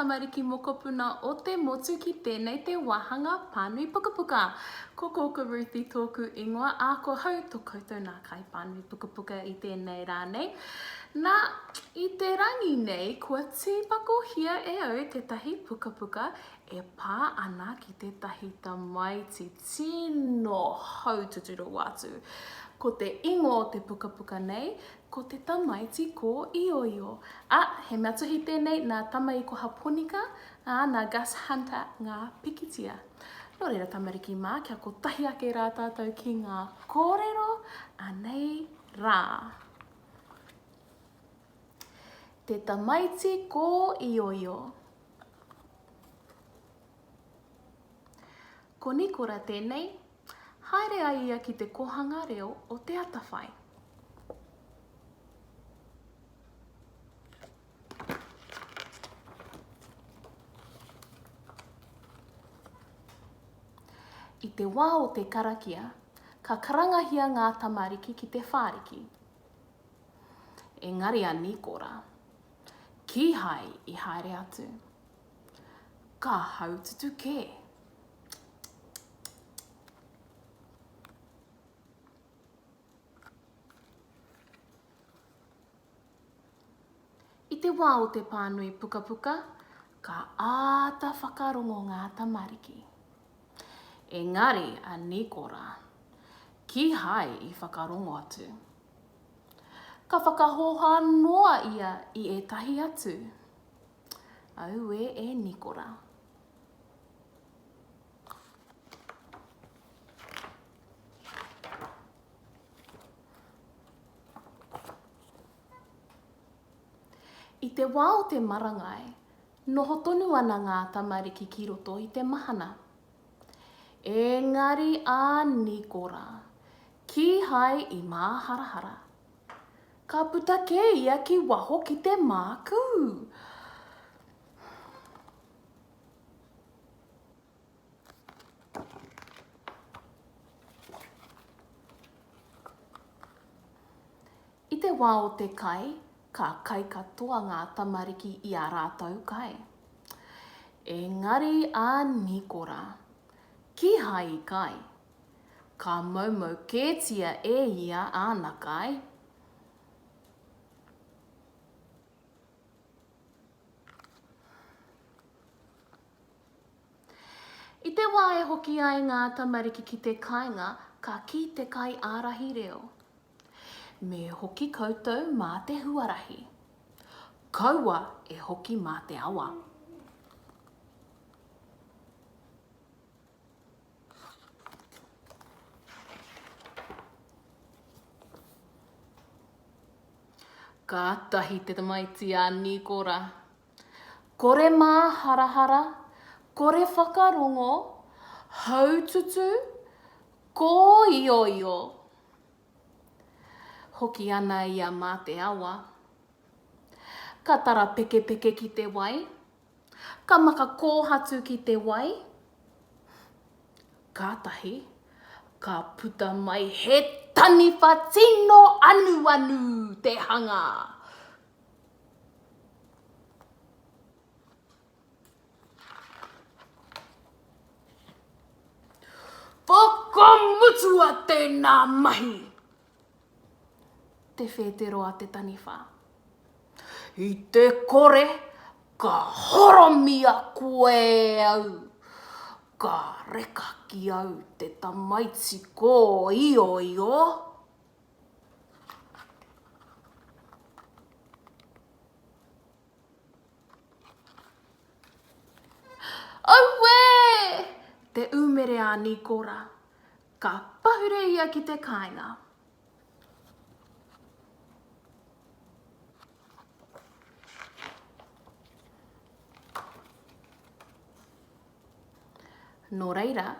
tamariki mokopuna o te motu ki tēnei te wāhanga pānui pukapuka. Ko Kōka Ruthie tōku ingoa, ā, ko hau tō koutou nā kaipānui pukapuka i tēnei rā nei. Nā, i te rangi nei kua tīpakohia e au tētahi pukapuka e pā ana ki tētahi tamaiti tino haututu rawa atu. Ko te ingoa o te pukapuka nei, ko Te Tamaiti Kōioio. Ā, he mea tuhi tēnei nā Tamaikoha Ponika, ā, nā Gus Hunter ngā pikitia. Nō reira tamariki mā, kia kotahi ake rā tātou ki ngā kōrero, anei rā. Te Tamaiti Kōioio. Ko Nikora tēnei, haere ai ia ki te kohanga reo o Te Atawhai. I te wā o te karakia, ka karangahia ngā tamariki ki te whāriki. Engari a Nikora, kīhai i haere atu. Ka haututu kē. I te wā o te pānui pukapuka, ka āta whakarongo ngā tamariki. Engari a Nikora, kīhai i whakarongo atu. Ka whakahōhā noa ia i ētahi atu. Auē e Nikora. I te wā o te marangai, noho tonu ana ngā tamariki ki roto i te mahana. Engari a Nikora, kīhai i māharahara. Ka puta kē ia ki waho ki te mākū. I te wā o te kai, ka kai katoa ngā tamariki i ā rātou kai. Engari a Nikora, kīhai i kai. Ka moumou kētia e ia āna kai. I te wā e hoki ai ngā tamariki ki te kāinga, ka kī te kaiārahi reo, Me hoki koutou mā te huarahi. Kaua e hoki mā te awa. Kātahi te tamaiti a Nīkora. Kore māharahara, kore whakarongo, haututu, kōioio. Hoki ana ia mā te awa. Ka tarapekepeke ki te wai. Ka maka kōhatu ki te wai. Kātahi, ka puta mai he taniwha tino anuanu te hanga. Whakamutua tēnā mahi! Te whētero a te taniwha. I te kore, ka horomia koe e au. Ka reka ki au te tamaiti kōioio. Auē! Te umere a Nikora. Ka pahure ia ki te kāinga. Nō reira,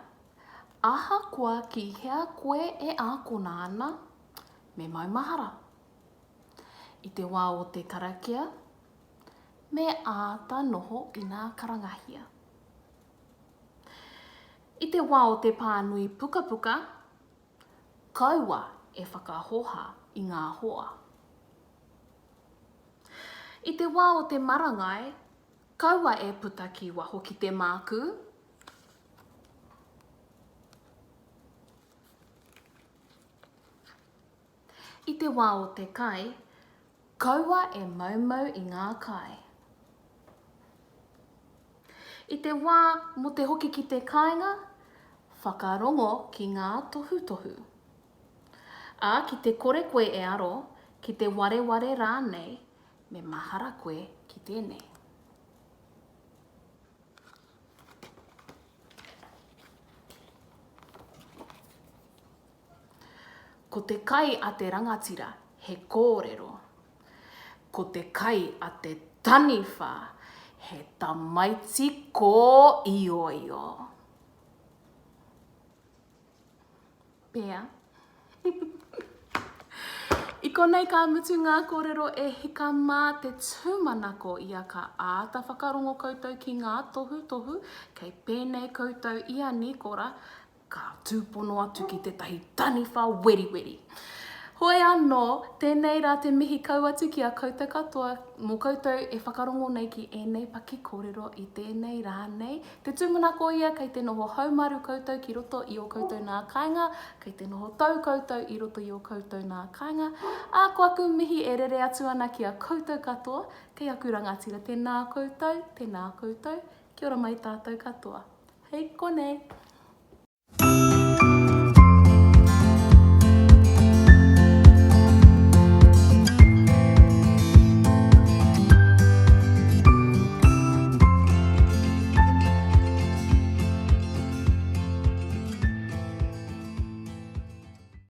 ahakoa ki hea koe e ākona ana, me maumahara. I te wā o te karakia, me āta noho ina karangahia. I te wā o te pānui pukapuka, kaua e whakahoha i ngā hoa. I te wā o te marangai,. Kaua e puta ki waho ki te mākū. I te wā o te kai, kaua e maumau i ngā kai. I te wā mō te hoki ki te kāinga, whakarongo ki ngā tohutohu. Ā, ki te kore koe e aro, ki te wareware rānei, me mahara koe ki tēnei. Ko te kai a te rangatira, he kōrero. Ko te kai a te taniwha, he tamaiti kōioio. Pea. I konei ka mutu ngā kōrero e hika mā te tūmanako ia ka āta whakarongo koutou ki ngā tohutohu kei pēnei koutou i a Nīkora ka tūpono atu ki tētahi taniwha weriweri. Hoi anō, tēnei rā te mihi kau atu ki a koutou katoa, mō koutou e whakarongo nei ki ēnei paki kōrero i tēnei rā nei. Te tūmanako ia kei te noho haumaru koutou ki roto i ō koutou nā kāinga, kei te noho tau koutou i roto i ō koutou nā kāinga. Ā, ko aku mihi e rere atu ana ki a koutou katoa, kei aku rangatira, tēnā koutou, tēnā koutou, kia ora mai tātou katoa. Hei konei!